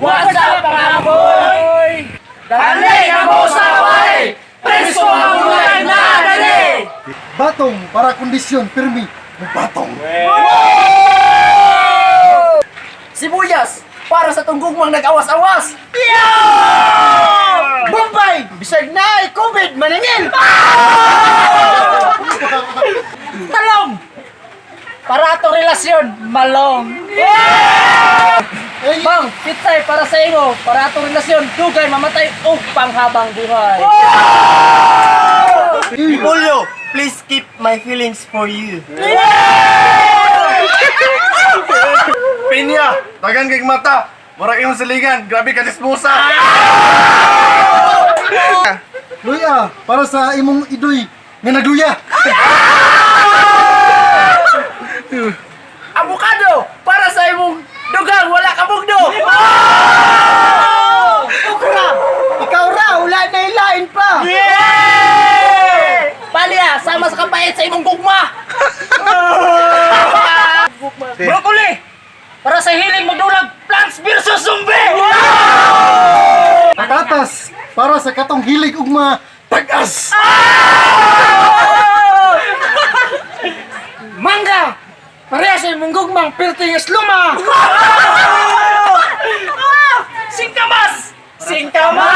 What's up, mga boy? Dali na mo sa way! Preso ang gulay na dali! Batong para kondisyon pirmi. Batong. Sibuyas! Para sa tunggugmang nag-awas-awas! Bombay! Bisag na ay COVID, maningil! Talong! Para atong relasyon, malong! Bang, pitsay para sa imo, para atong relasyon, dugay mamatay og panghabang buhay. Julio, please keep my feelings for you. Pinya, dagan kay mata. Murag imong silingan, grabe ka dispusa. Luya para sa imong idoy nga nagluya. Avocado para sa imong dugang wala ka bugno. Okra! Ikaw ra, wala na ilain pa! Palya, sama sa kapait sa imong gugma. Broccoli para sa hiling magdulag Plants vs Zombie. Patatas para sa katong hilig ug mga tag-as. Mangga! Pareha sa imong gugmang pirting luma! Singkamas! Singkamas!